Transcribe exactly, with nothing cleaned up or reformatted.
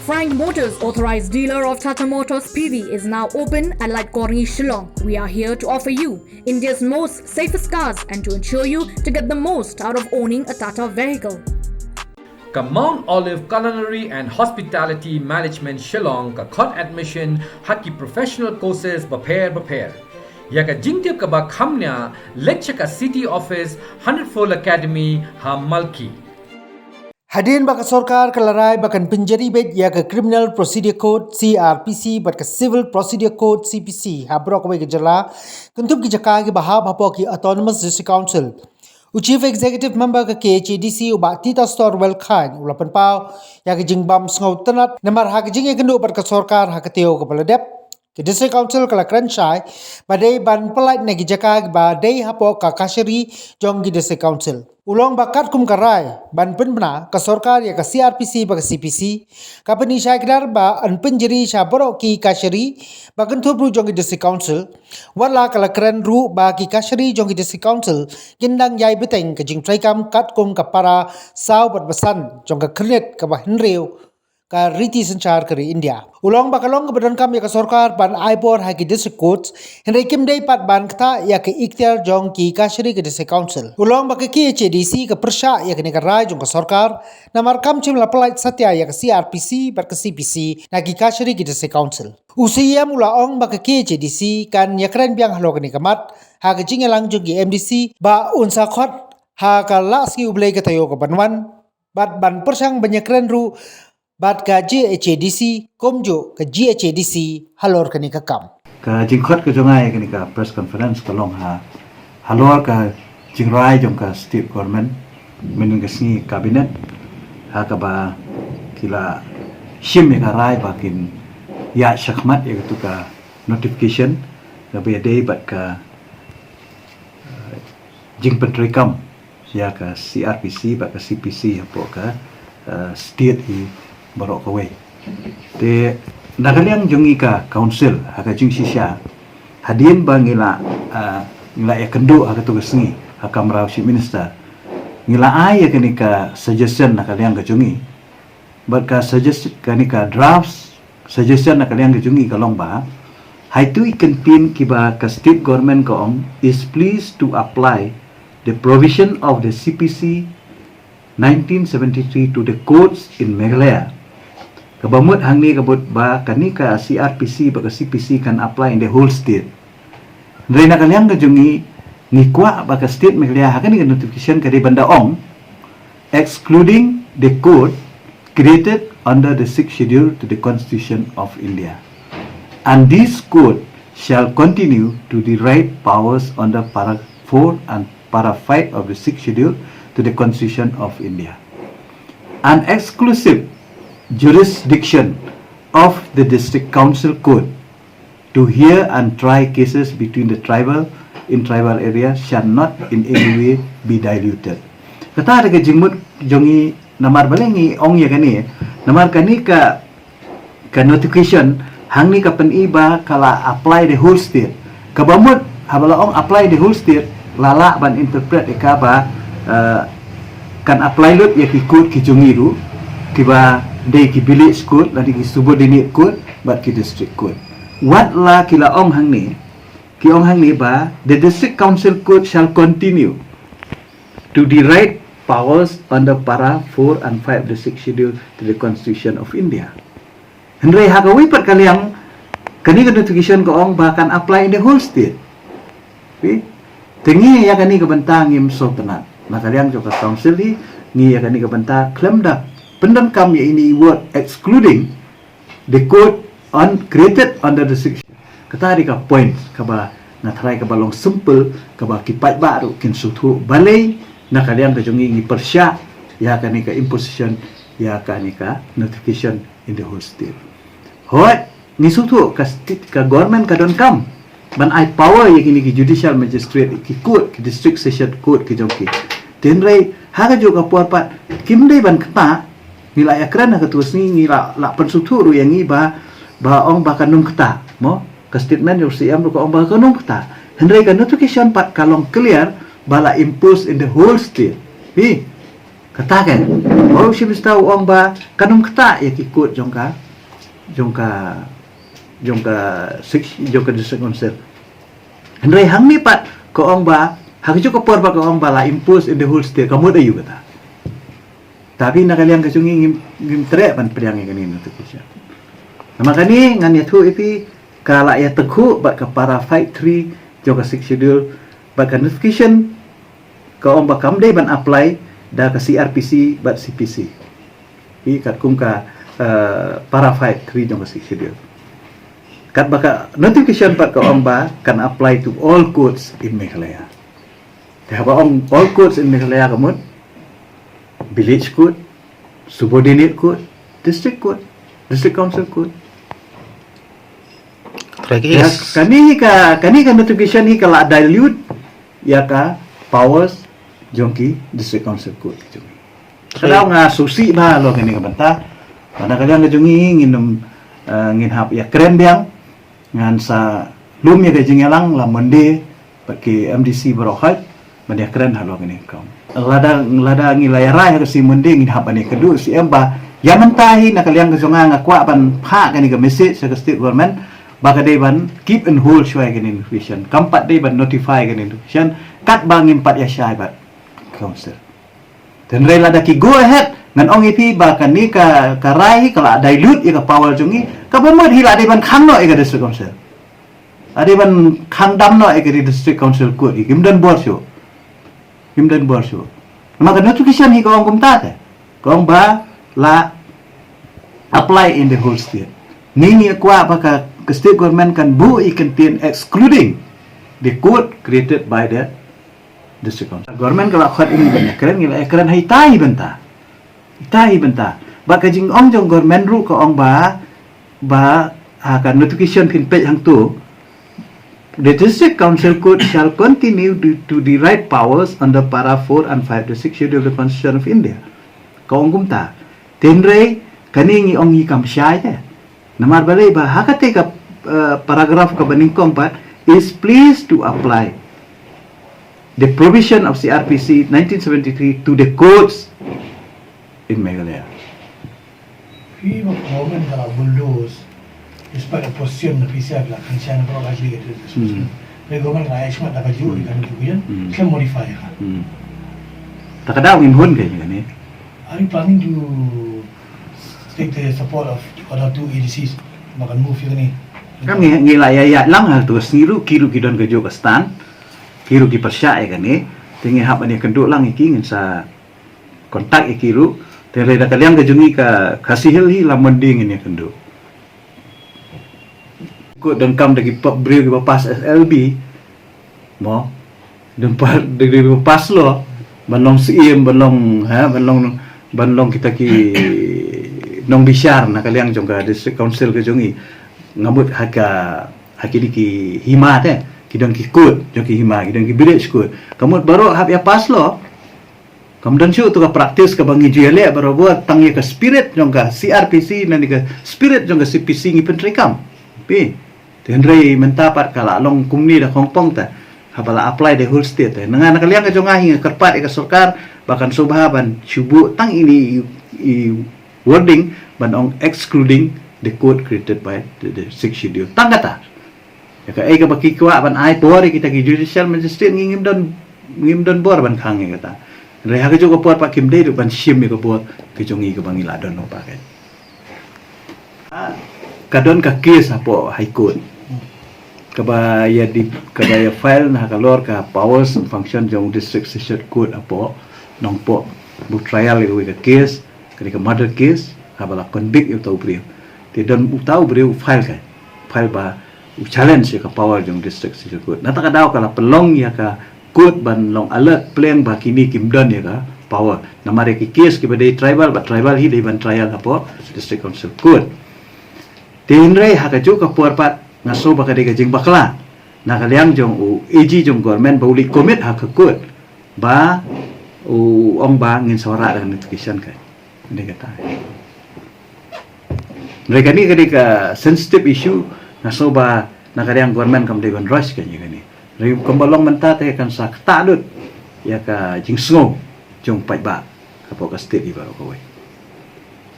Frank Motors, authorized dealer of Tata Motors P V, is now open at Laitkawri, Shillong. We are here to offer you India's most safest cars and to ensure you to get the most out of owning a Tata vehicle. Ka Mount Olive Culinary and Hospitality Management Shillong ka khot admission ha ki professional courses bapher bapher. Ïa ka jingtip kaba kham nia, leit sha ka City Office, Hundred Fold Academy, ha Malki. Hadien ba ka sorkar ka la rai ba kan pynjari beit ïa ka Criminal Procedure Code, C R P C, bad ka Civil Procedure Code, C P C, ha baroh kawei ka jylla, kynthup ki jaka kiba hap hapoh ki Autonomous District Council, u Chief Executive Member ka K H A D C, u Bah Titosstorwell Chyne, u la pynpaw ïa ka jingbym sngewtynnad namar ha ka jingïakynduh bad ka sorkar ha ka taïew kaba la dep, ka District Council ka la kren shai ba dei ban pyllait na ki jaka kiba dei hapoh ka kashari jong ki District Council. U la ong ba katkum ka rai ban pynbna ka sorkar ïa ka C R P C bad ka C P C, ka pyni shai kdar ban pynjari sha baroh ki kashari, bad kynthup ruh jong ki District Council. Wat la ka la kren ruh ba ki kashari jong ki District Council kin dang ïai bteng ka jingtrei kam katkum ka para saw bad ba san jong ka khyrnit kaba hynriew ka riti synshar ka ri India. U la ong ba ka long kaba donkam ïa ka sorkar ban ai bor ha ki District Courts, hynrei kim dei pat ban ktah ïa ka iktiar jong ki kashari ka District Council. U la ong ba ka K H A D C ka pyrshah ïa kane ka rai jong ka sorkar namar kam shym la pyllait satia ïa ka C R P C bad ka C P C na ki kashari ki District Council. U C E M u la ong ba ka K H A D C kan ïakren biang halor kane ka mat ha ka jingïalang jong ki M D C ba un sa khot ha ka la sngi U Blei ka taïew kaban wan, bad ban pyrshang ban ïakren ruh bad ka G H A D C, kumjuh ka G H A D C halor kane ka kam. Ka jingkhot ka jong nga ïa kane ka press conference ka long ha halor ka jingrai jong ka state government mynhynnin ka sngi cabinet, ha kaba ki la shim ïa ka rai ba kin ïa shakhmat ïa katu ka notification kaba ïadei bad ka, eh, jingpyntreikam ïa ka C R P C bad ka C P C hapoh ka, eh, state hi baroh kawei. Te na ka liang jong ngi ka council ha ka jingshisha, hadien ba ngi la, eh, ngi la ïakynduh ha katu ka sngi ha kamra u Chief Minister, ngi la ai ïa kane ka suggestion na ka liang ka jong ngi. Bad ka suggest, kane ka draft suggestion na ka liang ka jong ngi ka long ba, hato i kyntien kiba ka state government ka ong is pleased to apply the provision of the C P C nineteen seventy-three to the courts in Meghalaya. Kaba mut hangne ka mut ba kane ka C R P C bad ka C P C kan apply in the whole state. Hynrei na ka liang ka jong ngi, ngi kwah ba ka state Meghalaya ha kane ka notification ka dei ban da ong, excluding the court created under the Sixth Schedule to the Constitution of India. And this court shall continue to derive powers under para four and para five of the Sixth Schedule to the Constitution of India. An exclusive jurisdiction of the District Council Court to hear and try cases between the tribal in tribal area shall not in any way be diluted. Kata da ka jingmut jong ngi namar balei ngi ong ïa kane, namar kane ka, ka notification hangne ka pyni ba ka la apply the whole state. Kaba mut haba la ong apply the whole state, la lah ban interpret ïa ka ba, eh, kan apply lut ïa ki court ki jong ngi ruh, kiba dei ki village court, lane ki subordinate court bad ki district court. Wat la ki la ong hangne, ki ong hangne ba the District Council Court shall continue to derive powers under para four and five of the Sixth Schedule to the Constitution of India. Hynrei ha kawei pat ka liang, kane ka notification ka ong ba kan apply in the whole state. Okay? Te ngi ïa kane ka bynta ngim sngewtynnad. Na ka liang jong ka council hi, ngi ïa kane ka bynta khlem da pyndonkam ïa ine i word excluding the court on created under the Sixth. Kata dei ka point kaba nga tharai kaba long simple, kaba ki paidbah ruh kin sngewthuh balei na ka liang ka jong ngi ngi pyrshah ïa kane ka imposition, ïa kane ka notification in the whole state. Hooid, ngi sngewthuh ka state, ka government ka donkam ban ai power ïa kine ki judicial magistrate, ki court, ki district session court ki jong ki. Hynrei ha kajuh ka por pat kim dei ban ktah. Ngi la ïakren ha katu ka sngi, ngi la, la pynsngewthuh ruh ïa ngi ba, ba ong ba kan ym ktah, mo? Ka statement jong u C M ruh ka ong ba kan ym ktah. Hynrei ka notification pat ka long clear ba la impose in the whole state. Phi, Kata kan, baroh shi minister u ong ba kan ym ktah ïa ki kot jong ka, jong ka, jong ka six, jong ka district council. Hynrei hangne pat ka ong ba, ha kajuh ka por ba ka ong ba la impose in the whole state, ka mut aïu kata. Tapi na ka liang ka jong ngi ngim, ngim treh ban pdiang ïa kane notification. Namar kane ngan ïathuh ïa phi, ka la ïatakhuh bad ka para five three jong ka sixth schedule, bad ka notification ka ong ba kam dei ban apply da ka C R P C bad C P C. Hi katkum ka, eh, para five three jong ka sixth schedule. Katba ka notification pat ka ong ba kan apply to all courts in Meghalaya. Te haba ong all courts in Meghalaya ka mut village court, subordinate court, district court, district council court. Try ke Ya, yes. Kane ka, kane ka notification hi ka la dilute ïa ka powers jong ki district council court jong ngi. Ka daw nga sngewsih bha halor kane ka bynta. Ba na ka liang ka jong ngi ngin ym, eh, ngin hap ïakren biang. Ngan sa lum ïa ka jingïalang la Monday bad ki M D C baroh hoi ban ïakren halor kane ka kam. Lada, lada ngi la ïarai ha ka sngi Monday ngin hap ban ïakynduh sha M ba ïa mynta hi na ka liang ka jong nga nga kwah ban phah kane ka message sha ka state government ba ka dei ban keep and hold shuwa ïa kane notification. Kam pat dei ban notify kane notification katba ngim pat ïashai bad council. Te hynrei lada ki go ahead, ngan ong ïa phi ba kane ka, ka rai hi ka la dilute ïa ka power jong ngi, kaba mut hi la dei ban khang noh ïa ka district council. La dei ban khang dam noh ïa ka district council court hi, kim don bor shuh. Kim don bor shuh. Namar ka notification hi ka ong kumta te. Ka ong ba la apply in the whole state. Ngi ngi kwah ba ka, ka state government kan buh ïa ka kyntien excluding the court created by the district council. Government ka la khot ïa ngi ban ïakren, ngi la ïakren ha ita hi bynta. Ita hi bynta. Bad ka jingong jong government ruh ka ong ba, ba, ha ka notification phin peit hangto, the district council court shall continue to, to derive powers under para four and five the sixth schedule of the Constitution of India. Ka ong kumta. Te hynrei kane ngi ong ngi kam shai te. Namar balei ba ha kata ka, eh, paragraph kaba nyngkong pat is pleased to apply the provision of C R P C nineteen seventy-three to the courts in Meghalaya. Phi ba government ka la bulldoze despite opposition na P C I la kynshai na baroh ka jingïathuh. Hmm. Phi government ka la ai shmat da ka jur ka notification. Hmm. Khlem modify ka. Hmm. Ta ka daw ngin hun ka ïa kane. Are you planning to take the support of other two A D Cs ba kan move ïa kane? Kam ngi, ngi la ïa ïa lang ha tu sngi ruh, ki ruh ki don ka juh ka stand. Ki ruh ki pyrshah ïa kane. Te ngi hap ban ïakynduh lang ïa ki, ngin sa contact ïa ki ruh. Te lei da ka liang ka jong ngi ka Khasi Hills hi la Monday ngin ïakynduh. Kut donkam da ki pa-, briew kiba pass S L B. Mo. Don pa-, da ki briew kiba pass law. Ban long syiem, ban long, ha, ban long, ban long kita ki nongbishar na ka liang jong ka district council ka jong ngi. Nga mut ha ka, ha kine ki hima te. Ki don ki kut jong ki hima, ki don ki village kut. Ka mut baroh hap ïa pass law. Kam don shuh tu ka practice kaba ngi ju ïaleh barabor, tang ïa ka spirit jong ka C R P C, lane ka spirit jong ka C P C ngi pyntreikam. Phi. Te hynrei mynta pat ka la long kumne da khongpong te. Haba la apply the whole state te. Nga na ka liang ka jong nga hi nga kyrpad ïa ka sorkar ba kan sngewbha ban shu buh tang ine i, i wording ban ong excluding the court created by the, the sixth schedule. Tang kata. Ïa kaei kaba ki kwah ban ai por ïa kita ki judicial magistrate ngi ngim don, ngim don bor ban khang ïa kata. Hynrei ha kajuh ka por pat kim dei ruh ban shim ïa ka bor ka jong ngi kaba ngi la don lypa ka. Ka don ka case hapoh High Court. Kaba ïa di, kaba ïa file na ka lor ka powers and function jong District Session Court hapoh Nongpoh. Ba u trial ïa kawei ka case, ka dei ka murder case, haba la convict ïa uta u briew. Te don uta u briew u file ka. File ba u challenge ïa ka power jong District Session Court. Na kata ka daw ka la pynlong ïa ka court ban long alert pleng ba kine kim don ïa ka power. Namar ïa ki case kiba dei tribal, ba tribal hi dei ban trial hapoh District Council Court. Te hynrei ha kajuh ka por pat nga sngew ba ka dei ka jingbakla na ka liang jong u A G jong government ba u leit commit ha ka court ba u ong ba ngin sa wanrah da ka notification ka. Dei kata. Hynrei kane ka dei ka sensitive issue, nga sngew ba na ka liang government kam dei ban rush ka ïa kane. Hynrei kumba long mynta te kan sa ktah lut ïa ka jingsngew jong paidbah. hapoh ka state hi baroh kawei.